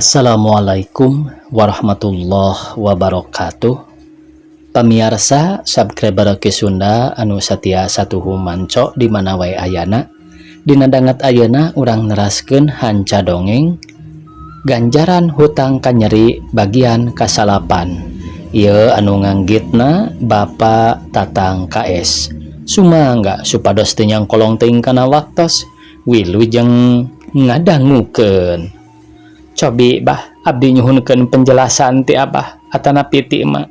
Assalamualaikum warahmatullahi wabarakatuh. Pamiarsa subscriber Ki Sunda anu satia satuhu manco di mana wae ayana. Dina danget ayeuna urang neraskeun hanca dongeng Ganjaran Hutang Kanyeri bagian kasalapan. Ieu anu nganggitna Bapak Tatang KS. Sumangga supados teu nyangkolong teuing kana waktos, wilujeng ngadangukeun. Cobi, Bah, abdi nyuhunkeun penjelasan ti Abah atanapi ti Emak.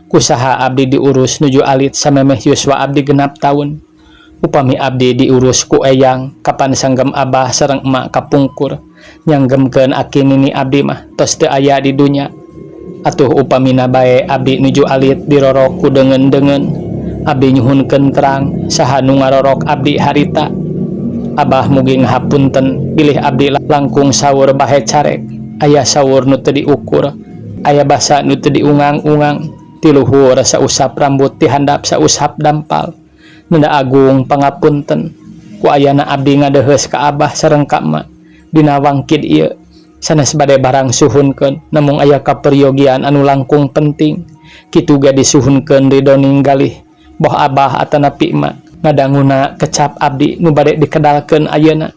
Kusaha abdi diurus nuju alit samemeh yuswa abdi 6 taun? Upami abdi diurus ku eyang, kapan sanggem Abah sareng Emak kapungkur nyanggemkeun aki nini abdi mah tos teu aya di dunya. Atuh upamina bae abdi nuju alit dirorok ku deungeun-deungeun, abdi nyuhunkeun terang, saha nu ngarorok abdi harita? Abah mugi ngahapunten bilih abdi langkung saur bahe carek. Aya saur nu teu diukur, aya basa nu teu diungang-ungang. Ti luhur sausap rambut, ti handap sausap dampal, nenda agung pangapunten. Ku ayana abdi ngadeheus ka Abah sareng ka Emak dina wangkid ieu, sanes bade barang suhunkeun, namung aya kaperyogian anu langkung penting. Kitu ge disuhunkeun ridoning galih boh Abah atanapi Emak ngadanguna kecap abdi nu bade dikedalkeun ayeuna.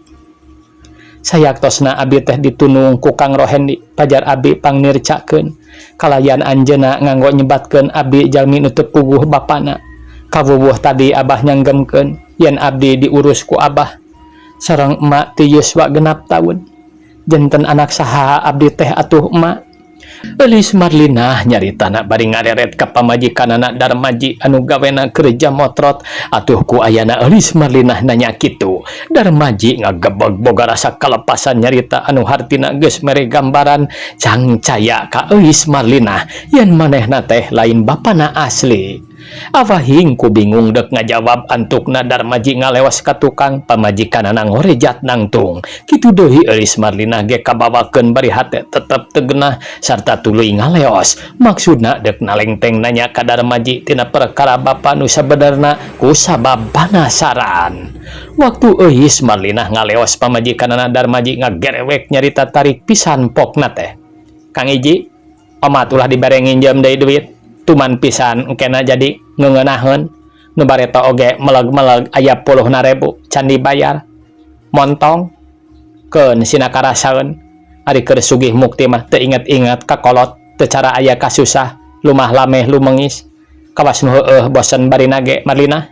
Sayaktosna abdi teh ditunung ku Kang Rohendi, pajar abdi pangnircakeun kalayan anjeunna nganggo nyebatkeun abdi jalmi nu teu puguh bapana. Kawuwuh tadi Abah nyanggemkeun yen abdi diurus ku Abah sareng Emak ti yuswa 6 taun. Janten anak saha abdi teh atuh, Emak? Eulis Marlinah nyaritana bari ngareret ka pamajikanana Darmaji anu gawena kerja motrot. Atuh ku ayana Eulis Marlinah nanya kitu, Darmaji ngagebeg boga rasa kalepasan nyarita anu hartina geus mere gambaran cangcaya ka Eulis Marlinah yen manehna teh lain bapana asli. Awahing ku bingung dek ngajawab, antukna Darmaji ngalewas ka tukang, pamajikanana ngorejat nangtung. Kitu deui Eulis Marlinah ge kabawakeun bari hate tetep teu genah sarta tuluy ngaleos. Maksudna dek nalengteng nanya ka Darmaji tina perkara bapa nu sabenerna ku sabab panasaran. Waktu Euis Marlinah ngaleos, pamajikanana Darmaji ngagerewek nyarita tarik pisan pokna teh. Kang Iji, omat ulah dibere nginjem deui duit. Tuman pisan engkena jadi ngeungenaheun. Nu bareto oge meleg-meleg aya puluhna rebu can dibayar. Montong keun sina karasaeun. Ari keur sugih mukti mah teu inget-inget ka kolot, teu cara aya kasusah, lumah lameh lumengis. Kawas nu heueuh bosen bari nage Marlinah.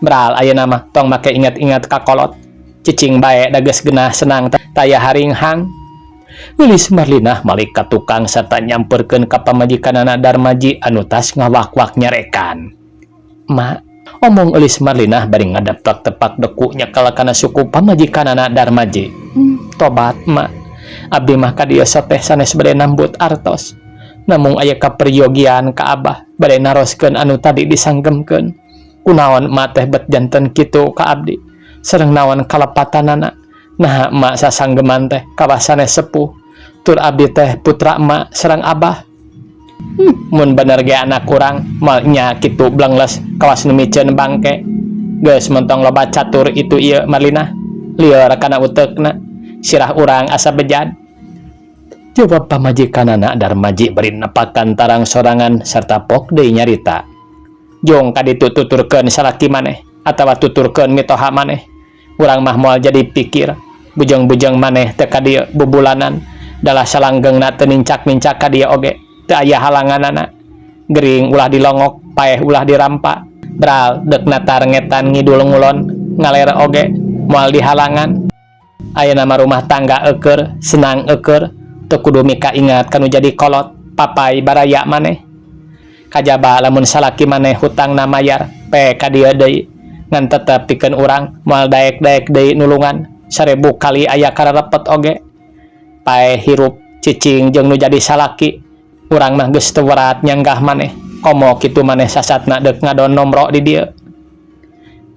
Bral ayeuna mah tong make inget-inget ka kolot. Cicing bae da geus genah senang taya haringhang. Eulis Marlinah malik ka tukang sarta nyamperkeun ka pamajikanana Darmaji anu tas ngawak-wak nyarekan. "Ma," omong Eulis Marlinah bari ngadeptak tepak deku nyekel kana suku pamajikanana Darmaji. Tobat, Ma. Abdi mah ka dieu teh sanes bade nambut artos. Namung aya kaperyogian ka Abah bade naroskeun anu tadi disanggemkeun. Kunaon Emak teh bet janten kitu ka abdi? Sareng naon kalepatanana? Nah, Emak sasanggeman teh kawas sanes sepuh. Tur abdi teh putra Emak sareng Abah. Mun bener ge anak kurang moal nya kitu blengles kawas nu miceun bangke. Geus montong loba catur itu ieu, Marlinah. Lieur kana uteukna. Sirah urang asa bejad." Jawab pamajikanana Darmaji bari nepakan tarang sorangan sarta pok deui nyarita. Jong kaditu tuturkeun salaki maneh atawa tuturkeun mitoha maneh. Urang mah moal jadi pikir. Bujeng-bujeng maneh teu ka dieu bubulanan. Dalah salanggengna teu nincak-nincak ka dieu oge. Teu aya halanganana. Gering ulah dilongok, paeh ulah dirampa. Bral deuk natar ngetan ngidul ngulon, ngaler oge moal dihalangan. Ayeuna mah rumah tangga eueur, senang eueur, teu kudu mika ingat kanu jadi kolot, papai baraya maneh. Kajaba lamun salaki maneh hutangna mayar, pe ka dieu deui. Ngan tetep pikeun urang moal daek-daek deui nulungan, 1000 kali aya kararepet oge. Paeh hirup cicing jeung nu jadi salaki. Urang mah geus teu werat nyanggah maneh. Komo kitu maneh sasatna deuk ngadon nomro di dieu.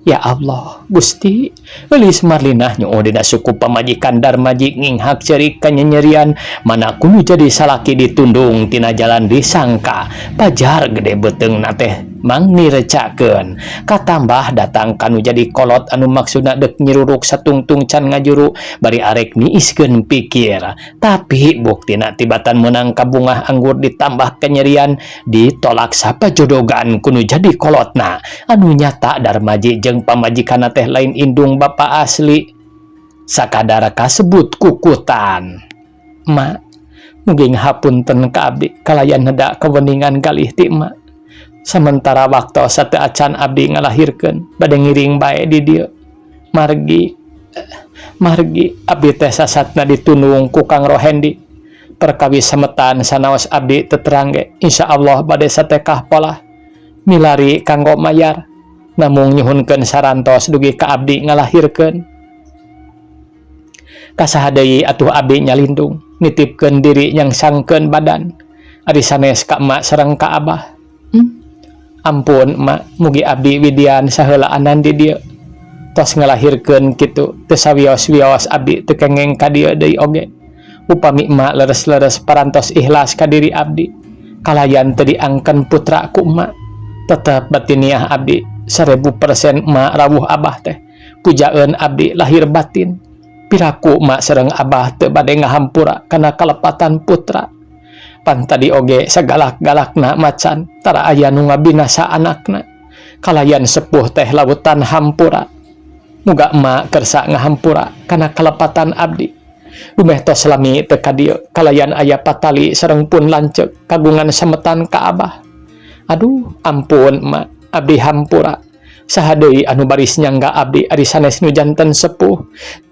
Ya Allah, Gusti, Eulis Marlinah nyuuh dina suku pamajikan Darmaji nginghak ceurik kanyenyerian mana kudu jadi salaki ditundung tina jalan disangka. Pajar gede beuteungna teh. Mangnirecakeun katambah datang kanu jadi kolot anu maksudna dek nyiruruk satungtung can ngajuru bari arek niiskeun pikir. Tapi buktina tibatan menang kabungah anggur ditambah kenyerian ditolak sapajodogan ku nu jadi kolotna anu nyata Darmaji jeung pamajikanna teh lain indung bapa asli, sakadar kasebut kukutan. Ma, mugi ngahapunten ka abdi kalayan neda keweningan galih ti emak. Sementara waktu sateu acan abdi ngalahirkeun, bade ngiring bae di dieu. Margi abdi teh sasatna ditundung ku Kang Rohendi. Perkawis semetan sanaos abdi teu terang ge insyaallah bade satekah polah milari kanggo mayar, namung nyuhunkeun sarantos dugi ka abdi ngalahirkeun. Kasaha deui atuh abdi nyalindung, nitipkeun diri nyangsangkeun badan, ari sanes ka emak sareng ka abah? Ampun, emak, mugi abdi widian saheulaanan di dieu. Tos ngalahirkeun kitu teu sawios-wios abdi teu kengeng ka dieu deui oge. Upami emak leres-leres parantos ikhlas ka diri abdi kalayan teu diangken putra ku emak, tetep batiniah abdi 1000% emak rawuh abah teh pujaeun abdi lahir batin. Piraku emak sareng abah teu bade ngahampura kana kalepatan putra? Pan tadi oge sagalak-galakna macan tara aya nu ngabinasa anakna. Kalayan sepuh teh lautan hampura. Muga emak kersa ngahampura kana kalepatan abdi. Dumeh tos lami teu ka dieu kalayan aya patali sareng pun lanceuk kagungan semetan ka abah. Aduh, ampun emak, abdi hampura. Saha deui anu baris nyangga abdi ari sanes nu janten sepuh?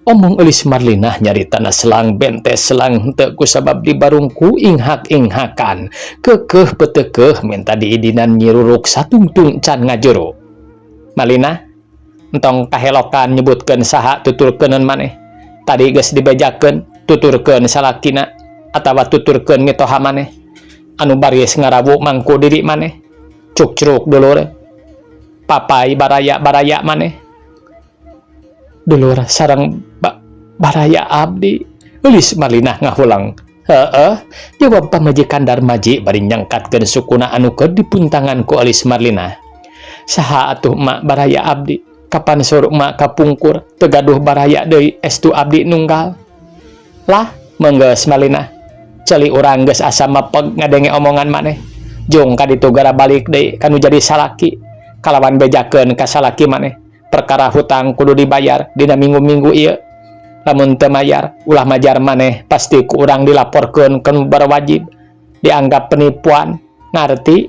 Omong Elis Marlinah nyaritana selang bentes selang henteu kusabab dibarung ku inghak-inghakan, keukeuh petekeuh minta diidinan nyiruruk satungtung can ngajuru. Malina, entong kahelokan nyebutkeun saha tuturkeuneun maneh. Tadi geus dibejakeun, tuturkeun salakina atawa tuturkeun mitoha maneh anu baris ngarawu mangku diri maneh. Cukcruk, dulur papai baraya baraya maneh, dulur sareng baraya abdi. Eulis Marlinah ngahulang. "Heeh," jawab pamajikan Darmaji bari nyangkatkeun sukuna anu keur dipuntangan ku Elis Marlinah. "Saha atuh, emak, baraya abdi? Kapan saur emak kapungkur teu gaduh baraya deui, estu abdi nunggal lah? Menggeus, Marlinah, ceuli urang geus asa mepeg ngadenge omongan maneh. Jung ka ditu gara balik deui kanu jadi salaki kalawan bejakeun ka salaki maneh perkara hutang kudu dibayar dina minggu-minggu ieu. Lamun teu mayar, ulah majar maneh, pasti ku urang dilaporkeun ke nu berwajib, dianggap penipuan, ngarti?"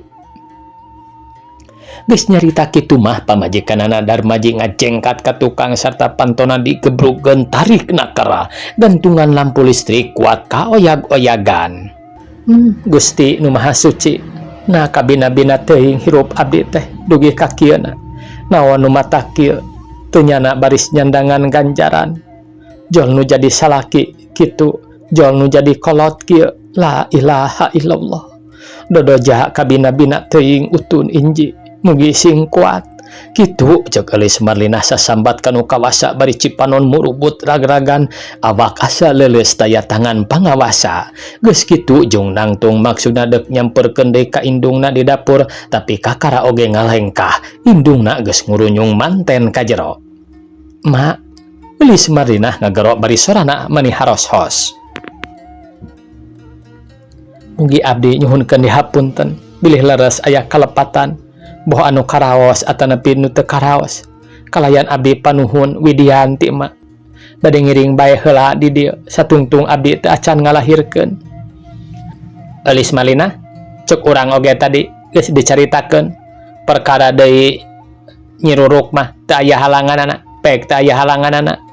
Geus nyarita kitu mah pamajikanana Darmaji ngajengkat ka tukang sarta pantona digebrugkeun tarik nakera gantungan lampu listrik kuat kaoyag-oyagan. Gusti nu Maha Suci, nah kabina-bina teuing hirup abdi teh dugi ka kieuna. Naon nu matak kieu? Teu nyana baris nyandangan ganjaran. Jol nu jadi salaki kitu, jol nu jadi kolot kieu. La ilaha illallah. Dodoja kabina-bina teuing utun inji, mugi sing kuat. Kitu cek Elis Marlinah sasambat kanu kawasa bari cipanon murubut ragragan, awak asa leuleus taya tangan pangawasa. Geus kitu jung nangtung maksudna dek nyamperkeun deui ka indungna di dapur, tapi kakara oge ngalengkah, indungna geus ngurunyung manten ka jero. "Ma!" Elis Marlinah ngagero bari sorana mani haros-hos. "Mugi abdi nyuhunkeun dihapunten bilih leres aya kalepatan, boh anu karaos atanapi nu teu karaos. Kalayan abdi panuhun widian ti emak. Bade ngiring bae heula di dieu satungtung abdi teu acan ngalahirkeun." "Elis Malina, cek urang oge tadi geus dicaritakeun, perkara deui nyiruruk mah teu aya halanganana, pek teu aya halanganana.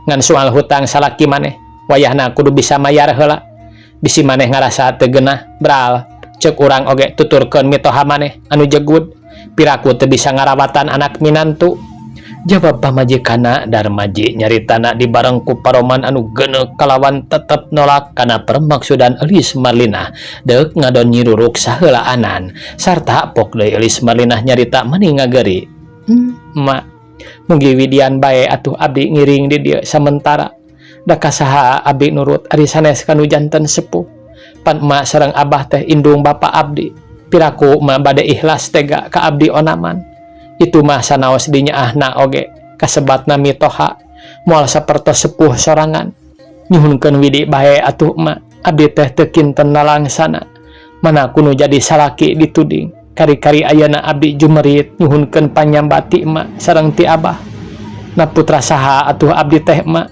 Ngan soal hutang salaki maneh, wayahna kudu bisa mayar heula. Bisi maneh ngarasa teu geunah, bral, cek urang oge tuturkeun mitoha maneh anu jegud. Piraku teu bisa ngarawatan anak minantu?" jawab pamajikanna Darmaji nyaritana dibareng ku paroman anu geneuk kalawan tetep nolak kana permaksudan Elis Marlinah deuk ngadon nyiruruk saheulaanan. Sarta pok deui Elis Marlinah nyarita mani ngageri. "Mak, mugi widian bae atuh abdi ngiring di dieu samentara. Da ka saha abdi nurut ari sanes kanu janten sepuh? Pan emak sareng abah teh indung bapa abdi." Piraku mah bade ikhlas tega ka abdi onaman. Itu mah sanaos dinyaahna oge kasebatna mitoha moal sapertos sepuh sorangan. Nyuhunkeun widi bae atuh ma, abdi teh teu kinten nalangsana. Mana kuno jadi salaki dituding. Kari-kari ayeuna abdi jumerit nyuhunkeun panyambat ti emak sareng ti abah. Na putra saha atuh abdi teh emak?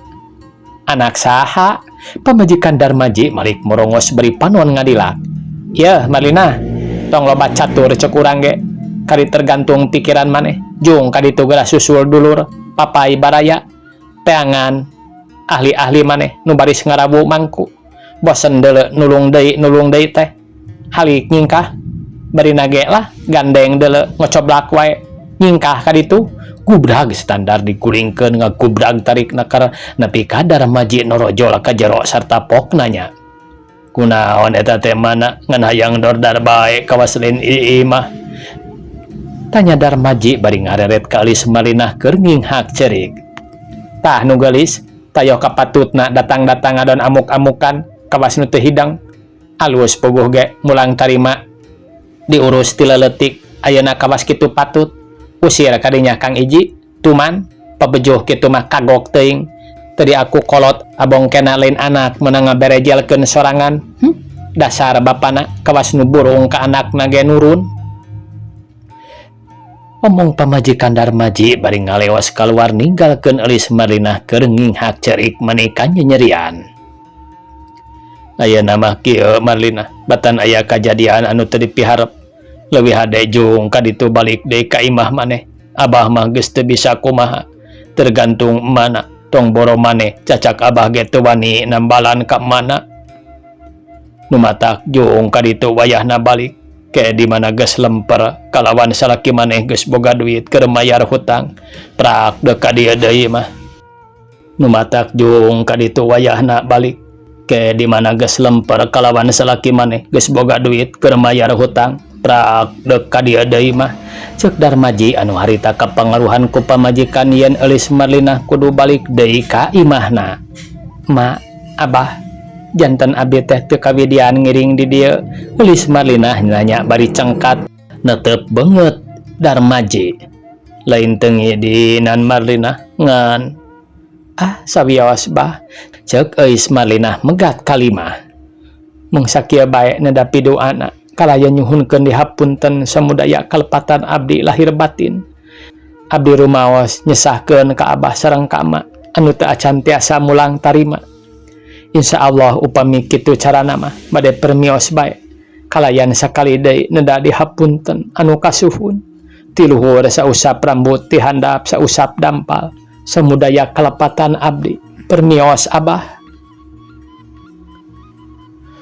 Anak saha? Pamajikan Darmaji malik morongos bari panon ngadilak. Yeuh Marlina, tong loba catur cek urang ge. Kari tergantung pikiran maneh. Jung kaditu geura susul dulur, papai baraya, teangan ahli-ahli maneh nu baris ngarawu mangku. Bosen deuleu nulung deui teh. Halik nyingkah bari nage lah gandeng deuleu ngocoblak wae. Nyingkah kaditu gubrag standar diguringkeun ngagubrag tarik nakar nepi ka Darmaji norojol ka jero sarta pokna nya. Kunaon eta teh mana ngan hayang dordar bae kawas lain ii mah. Tanya Darmaji bari ngareret ka Elis Marlinah keur nginghak cerik. Tah nu geulis tayoh kapatutna datang-datang ngadon amuk-amukan kawas nu teu hidang. Alus puguh ge mulang tarima diurus ti leuletik ayeuna kawas kitu patut. Usir kadinya Kang Iji tuman pabejuh kitu mah kagok teuing. Tadi aku kolot abong kena lain anak menang ngaberejelkeun sorangan. Dasar bapana kawas nu burung ka anakna ge nurun. Omong pamajikan Darmaji bari ngalewas kaluar ninggalkeun Elis Marlinah keur nginghak cerik meni kanyanyerian. Ayeuna mah kieu Marlinah, batan aya kajadian anu teu dipiharep. Leuwih hade jung kaditu balik deui ka imah maneh. Abah mah geus teu bisa kumaha. Tergantung mana tong boro maneh cacak abah ge teu wani nambalan ka mana. Nu matak jung kaditu wayahna balik. Ke di mana geus lemper kalawan salaki maneh geus boga duit keur mayar hutang. Prak deuk ka dieu deui mah. Nu matak jung kaditu wayahna balik. Ke di mana geus lemper kalawan salaki maneh geus boga duit keur mayar hutang. Prak deuk ka dieu deui mah. Ceuk Darmaji anu harita kapangaruhan ku pamajikan yen Elis Marlinah kudu balik deui ka imahna. Ma, abah, janten abdi teh teu kawidian ngiring di dieu. Elis Marlinah nanya bari cengkat netep beungeut Darmaji. Lain teu ngidinan Marlinah ngan ah sawios bah. Ceuk Elis Marlinah megat kalimah. Mung sakieu bae nedapi doana kalayan nyuhunkeun dihapunten samudaya kalepatan abdi lahir batin. Abdi rumaos nyesahkeun ka abah sareng ka ama anu teu acan tiasa mulang tarima. Insya Allah upami kitu carana mah bade permios bae. Kalayan sakali deui neda dihapunten anu kasuhun. Ti luhur sausap rambut ti handap sausap dampal. Samudaya kalepatan abdi permios abah.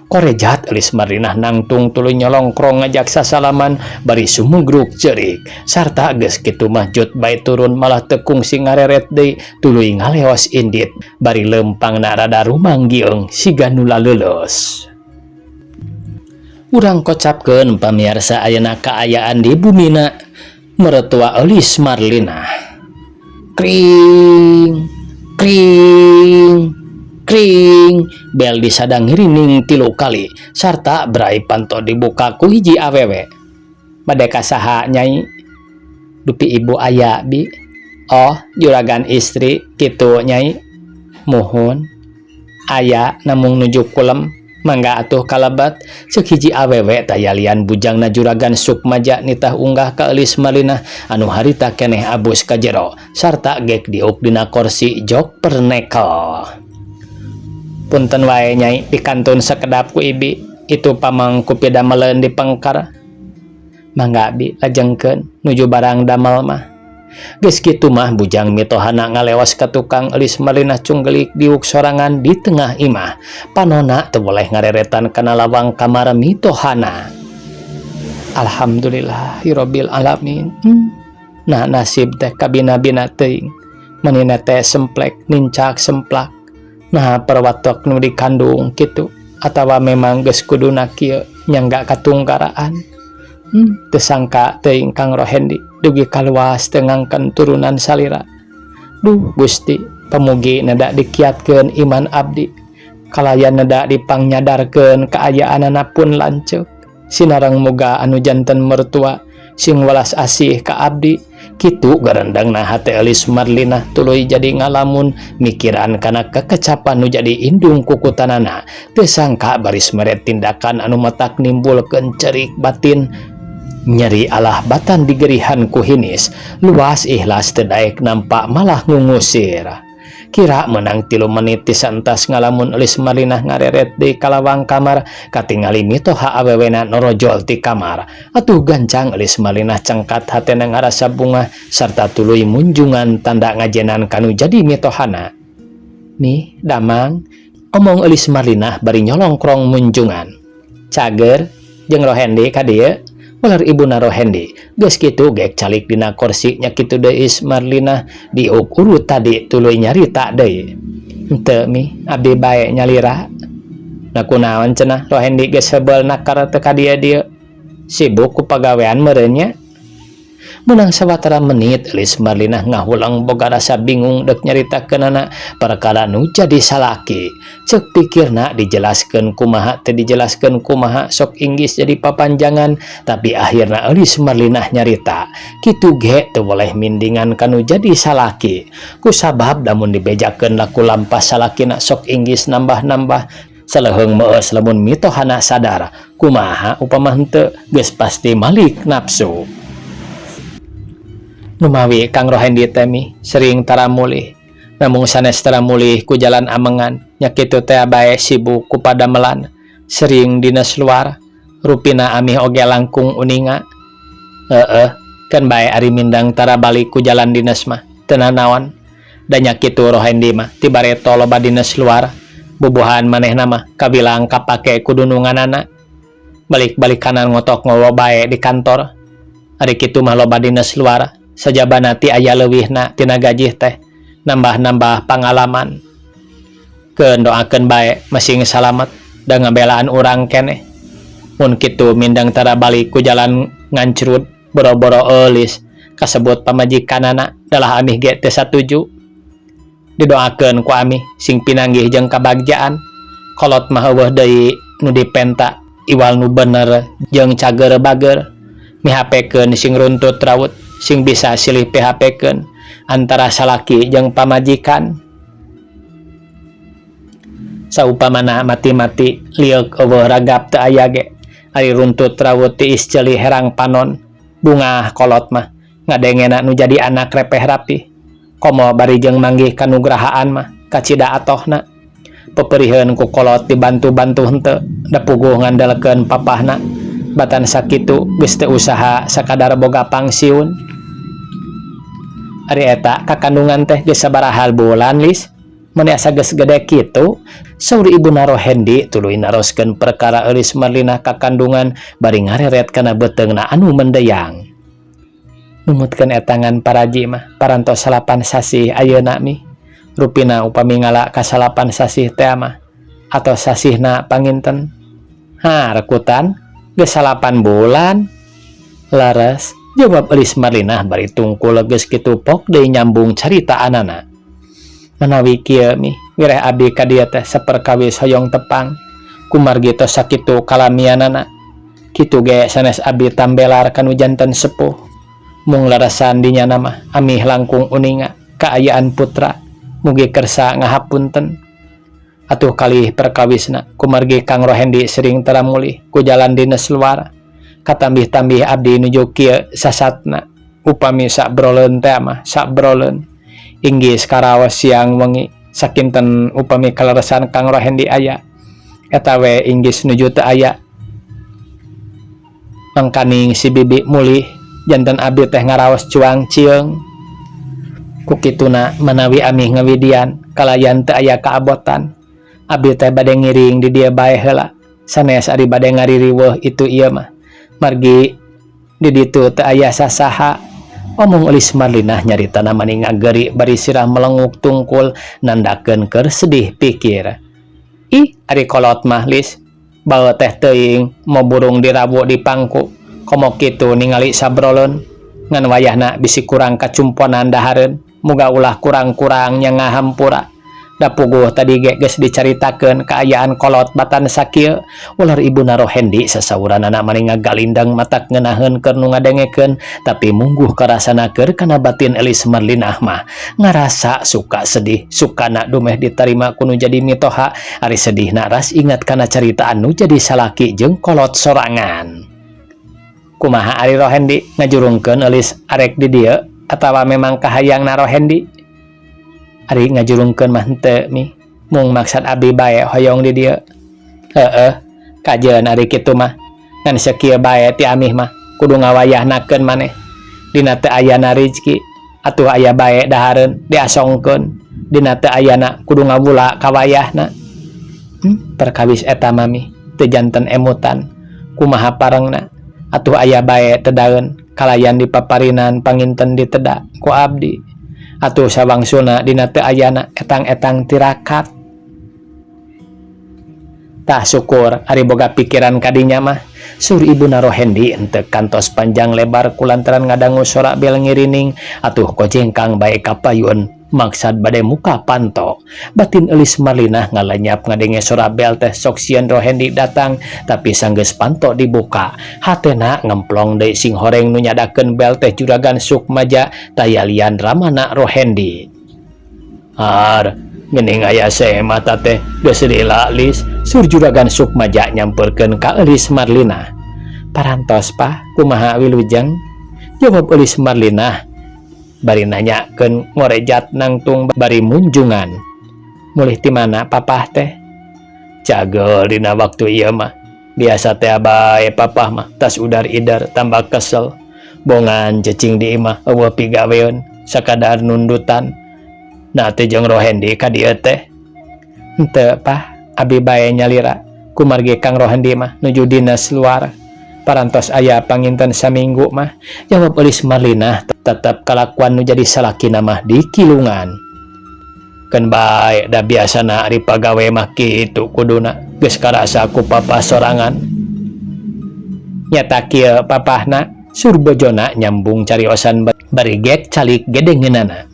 Korejat Elis Marlinah nangtung tuluy nyolongkrong ngajak sasalaman bari sumugruk cerik. Sarta geus kitu mah jut bae turun malah teu kungsi ngareret deui tuluy ngaleos indit bari lempangna rada rumanggiung siga nu laleuleus. Urang kocapkeun pamiarsa ayeuna kaayaan di bumina mertua Elis Marlinah. Kring kring kring bel disadang ngirining 3 kali sarta berai panto dibuka ku hiji awewe. Bade ka saha nyai? Dupi ibu aya bi. Oh, juragan istri kitu nyai. Muhun aya namung nuju kulem mangga atuh kalebet. Ceuk hiji awewe tayalian bujangna juragan Sukmaja nitah unggah ka Elis Marlinah anu harita keneh abus ka jero sarta gek diuk dina korsi jok pernekel. Punten wae nyai dikantun sekedap ku ibi itu pamangku pidameleun di pengker. Mangga bi lajengkeun nuju barang damel mah. Geus kitu mah bujang mitohana ngalewas ka tukang Elis Marlinah cunggelik diuk sorangan di tengah imah. Panona teu boleh ngareretan kana lawang kamar mitohana. Alhamdulillahirabbil alamin. Nah nasib teh kabina-bina teuing. Manina teh semplek nincak semplak. Nah perwatok nu dikandung kitu atawa memang geus kuduna kieu nyangga katungkaraan. Teu sangka teuing Kang Rohendi dugi kaluas teu ngangken turunan salira. Duh Gusti, pamugi neda dikiatkeun iman abdi. Kalayan neda dipangyadarkeun kaayaanana pun lanceuk. Sinareng muga anu janten mertua sing welas asih ka abdi. Kitu garendengna hate Elis Marlinah tuluy jadi ngalamun mikiran kana kekecapan nu jadi indung kukutanana. Teu sangka baris mere tindakan anu matak nimbulkeun cerik batin. Nyeri alah batan digerihan ku hinis, luas ikhlas teu daek nampak malah ngungusir. Kira menang 3 menit tisantas ngalamun Elis Marlinah ngareret di kalawang kamar, katingali mitoha awewena norojol ti kamar. Atuh gancang Elis Marlinah cengkat, hatena ngarasa bungah sarta tuluy munjungan tanda ngajenan kanu jadi mitohana. "Mi, damang?" omong Elis Marlinah bari nyolongkrong munjungan. "Cager, jeung Rohendi ka dieu?" waler ibuna Rohendi. Geus kitu gek calik dina korsi nya kitu deui Elis Marlinah diuk urut tadi tuluy nyarita deui. "Henteu, Mi, abdi bae nyalira." "Na kunaon cenah Rohendi geus heubeul nakar teu ka dieu-dieu? Sibuk ku pagawean meureun nya?" Menang sawatara menit Elis Marlinah ngahulang boga rasa bingung dek nyaritakeunana perkara nu jadi salaki. Cek pikirna dijelaskeun kumaha teu dijelaskeun kumaha sok inggis jadi papanjangan, tapi akhirna Elis Marlinah nyarita. Kitu ge teu boleh mindingan kanu jadi salaki. Kusabab lamun dibejakeun laku lampah salakina sok inggis nambah-nambah saleuheung meus lamun mitohana sadar. Kumaha upama henteu, geus pasti malik nafsu. "Numawi Kang Rohendi teh, Mi, sering tara mulih. Namung sanes tara mulih ku jalan amengan, nya kitu teh bae sibuk ku padamelan, sering dinas luar, rupina amih oge langkung uninga." "Heeh, kan bae ari mindang tara balik ku jalan dinas mah, teu nanaon. Da nya kitu Rohendi mah ti bareto loba dinas luar, bubuhan manehna mah kabilang kapake ku dununganana. Balik-balik kanan ngotok ngowo bae di kantor. Ari kitu mah loba dinas luar, sajabana ti aya leuwihna tina gajih teh, nambah-nambah pangalaman. Keun doakeun bae masing salamet da ngabelaan urang keneh. Mun kitu mindang tara balik ku jalan ngancrut boro-boro eulis kasebut pamajikanana dalah amih ge teu satuju. Didoakeun ku amih sing pinanggih jeung kabagjaan. Kolot mah euweuh deui nu dipenta iwal nu bener jeung cager bager. Mihapekeun sing runtut raut, sing bisa silih pihapekeun antara salaki jeung pamajikan. Saupamana mati-mati lieuk euweuh ragap teu aya ge, ari runtut raut tiis ceuli herang panon. Bungah kolot mah ngadengena nu jadi anak repeh rapih. Komo bari jeung manggih kanugrahaan mah kacida atohna. Peperiheun ku kolot dibantu-bantu henteu, da puguh ngandelkeun papahna. Batan sakitu geus teu usaha sakadar boga pangsiun." "Ari eta kakandungan teh geus sabaraha bulan, Lis? Meuni asa geus gede kitu?" saur ibuna Rohendi tuluy naroskeun perkara Eulis Marlinah kakandungan bari ngareret kana beuteungna anu mendeyang. "Numutkeun etangan paraji mah parantos 9 sasih ayeuna, Mi. Rupina upami ngala ka 9 sasih teh mah atos sasihna panginten." "Ha, rekutan geus 9 bulan." "Leres," jawab Elis Marlinah bari tungkul geus kitu pok deui nyambung caritaanana. "Manawi kieu, Mi, wireh abdi ka dieu teh saperkawis hoyong tepang kumargi tos sakitu kalamianana. Kitu ge sanes abdi tambelar kanu janten sepuh. Mung larasan dinyana mah amih langkung uninga kaayaan putra, mugi kersa ngahapunten. Atuh kalih perkawisna kumargi Kang Rohendi sering tara mulih ku jalan dinas luar. Katambih-tambih abdi nuju kieu sasatna, upami sabroleun teh mah sabroleun. Inggis karaos siang wengi sakinten upami kaleresan Kang Rohendi aya. Eta we inggis nuju teu aya. Mangkaning si bibi mulih janten abdi teh ngaraos cuang cieung. Ku kituna manawi amih ngawidian kalayan teu aya kaabotan. Abdi teh bade ngiring di dieu bae heula. Sanes ari bade ngaririweuh itu ieu mah. Margi di ditu teu aya sasaha," omong Elis Marlinah nyaritana mani ngageri bari sirah melenguk tungkul nandakeun keur sedih pikir. "Ih, ari kolot mah, Lis, bae teh teuing mo burung dirabu di pangku, komo kitu ningali sabroleun. Ngan wayahna bisi kurang kacumponan dahareun, muga ulah kurang-kurang nya ngahampura. Da puguh tadi ge geus dicaritakeun kaayaan kolot batan sakieu. Ular ibuna Rohendi sasauranana mani ngagalindang matak ngeunaheun keur nu ngadengekeun, tapi mungguh karasana keur kana batin Elis Marlinah mah ngarasa suka sedih. Sukana dumeh ditarima ku nu jadi mitoha, ari sedihna ras ingat kana carita anu jadi salaki jeung kolot sorangan. Kumaha ari Rohendi, ngajurungkeun Elis arek di dieu atawa memang kahayangna Rohendi? Ari ngajurungkeun mah henteu, Mi, mung maksad abi bae hoyong di dieu. Heueuh, kajeun ari kitu mah, ngan sakieu bae ti amih mah kudu ngawayahnakeun maneh. Dina teu ayana rizki atuh aya bae dahareun diasongkeun, dina teu ayana kudu ngawula ka wayahna. Perkawis eta mah, Mi, teu janten emutan. Kumaha parengna atuh, aya bae teu daeun kalayan dipaparinan panginten diteda ku abdi. Atuh sawangsulna dina teu ayana etang-etang tirakat. Tah, syukur ari boga pikiran kadinya mah, sur ibuna Rohendi henteu kantos panjang lebar kulantaran ngadangu sora bel ngirining. Atuh kojengkang bae ka payun maksad bade muka panto. Batin Elis Marlinah ngalenyap ngadenge sora bel teh, sok sieun Rohendi datang. Tapi sanggeus panto dibuka, hatena ngemplong deui, sing horeng nu nyadakeun bel teh Juragan Sukmaja, taya lian ramana Rohendi. "Har, geuning aya mata teh geus lila, Lis," sur Juragan Sukmaja nyamperkeun ka Elis Marlinah. "Parantos, Pah, kumaha wilujeng?" jawab Elis Marlinah bari nanyakeun ngorejat nangtung bari munjungan. "Mulih ti mana Papah teh? Cageur dina waktu ieu mah. Biasa teh bae Papah mah tas udar idar tambah kesel. Bongan cicing di imah, euweuh pigaweun, sakadar nundutan. Nah, teh jeung Rohendi ka dieu teh?" "Henteu, Pah, abi bae nyalira. Kumargi Kang Rohendi mah nuju dinas luar. Parantos aya panginten saminggu mah," jawab Elis Marlinah tetep kalakuan nu jadi salakina mah dikilungan. "Keun bae, da biasana ari pagawe mah kitu kuduna. Geus karasa ku Papa sorangan." "Nyata kieu Papahna," sur bojona nyambung cariosan bari gek calik gedengeunana.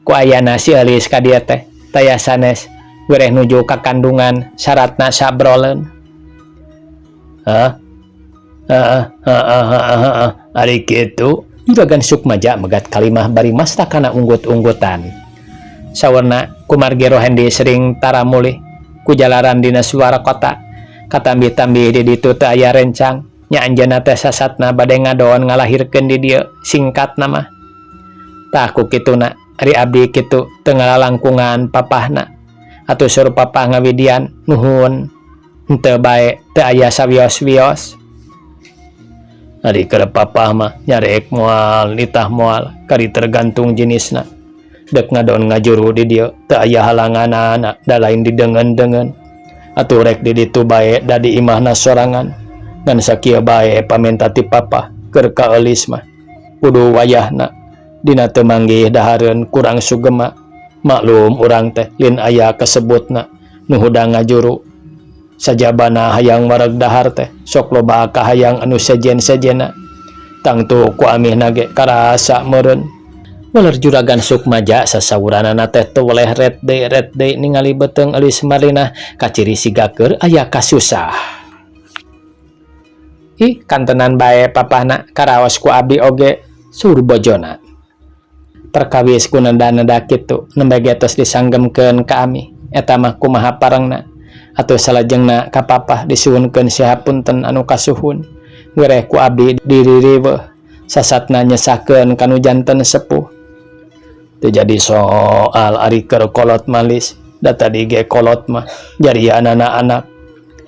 "Ku ayana si Elis ka dieu teh taya sanes wereh nuju ka kandungan syaratna sabroleun." "Hah? Heeh, heeh, heeh, heeh, ari kitu?" Juragan Sukmaja megat kalimah bari mastakana unggut-unggutan. "Sawerna kumargi Rohendi sering tara mulih ku jalaran dinas luar kota. Katambi-tambi di ditu teu aya rencang. Nya anjeunna teh sasatna bade ngadon ngalahirkeun di dieu, singkatna mah. Tah, ku kituna ari abdi kitu teu ngalalangkungan Papahna. Atuh," sur Papah ngawidian, "nuhun. Henteu bae, teu aya sawios-wios." "Ari keur Papah mah nyarek moal, nitah moal, kari tergantung jenisna. Dek ngadon ngajuru di dieu teu aya halanganana, da lain didengen-dengen. Atuh rek di ditu bae, da di imahna sorangan. Ngan sakieu bae pamenta ti Papah, keur ka Eulis mah kudu wayahna. Dina teu manggih dahareun kurang sugema. Maklum urang teh lin aya kasebutna nu hudang ngajuru. Sajabana hayang wareg dahar teh sok loba kahayang anu sejen-sejena. Tangtu ku amihna ge karasa meureun." Waler Juragan Sukmaja sasauranana teh teu weleh ret deui ret deui ningali beuteung Eulis Marlinah, kaciri siga keur aya kasusah. "Ih, kantenan bae Papahna, karaos ku abi oge," sur bojona. "Perkawis ku neda-neda kitu nembe ge tos disanggemkeun ka ami. Eta mah kumaha parengna? Atuh salajengna ka Papah disuhunkeun sihapunten anu kasuhun. Wereh ku abdi diririweuh, sasatna nyesahkeun kanu janten sepuh." "Teu jadi soal ari keur kolot mah, Lis, da tadi ge kolot mah jarianana anak.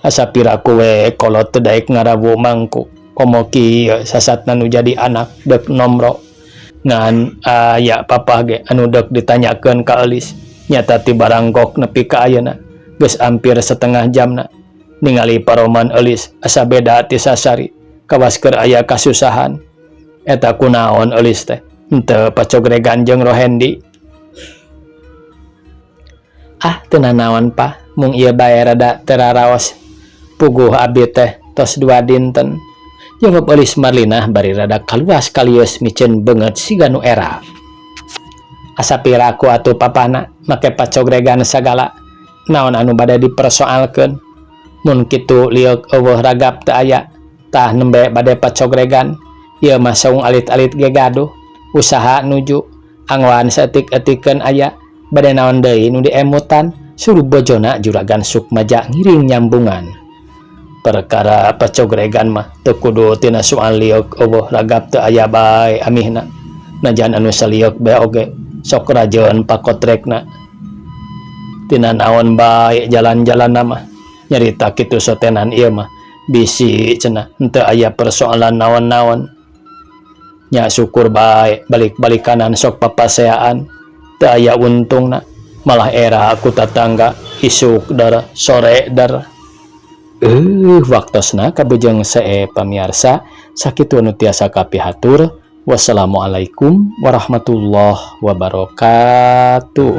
Asa piraku we kolot teu daek ngarawu mangku. Komo kieu sasatna nu jadi anak deuk nomro. Ngan aya Papah ge anu deuk ditanyakeun ka Eulis. Nyata ti baranggok nepi ka ayeuna geus ampir setengah jamna. Ningali paroman Eulis asa beda ti sasari, kawas keur aya kasusahan. Eta kunaon Eulis teh? Henteu pacogregan jeung Rohendi?" "Ah, teu nanaon, Pah, mung ieu bae rada teu raraos. Puguh abi teh tos dua dinten," jawab Eulis Marlinah bari rada kaluas kalius miceun beungeut siga nu era. "Asa piraku atuh Papahna Make pacogregan sagala, naon anu bade dipersoalkeun? Mun kitu lieuk euweuh ragap teu aya. Tah, nembe bade pacogregan ieu mah, saung alit-alit ge gaduh usaha nuju anggoan saeutik-eutikeun aya. Bade naon deui nu diemutan? Suruh bojona Juragan Sukmaja ngiring nyambungan. Perkara pacogregan mah teu kudu tina soal lieuk euweuh ragap teu aya bae amihna. Najan anu salieuk bae oge sok rajeun pakotrekna. Tina naon bae jalan-jalan mah nyarita kitu sotenan ieu mah, bisi cenah henteu aya persoalan naon-naon. Nya syukur bae, balik-balik kanan sok papaseaan teu aya untungna, malah era ku tatangga isuk dar sore dar. Waktosna kabujeng see, pamiarsa. Sakitu anu tiasa kapihatur. Wassalamualaikum warahmatullahi wabarakatuh.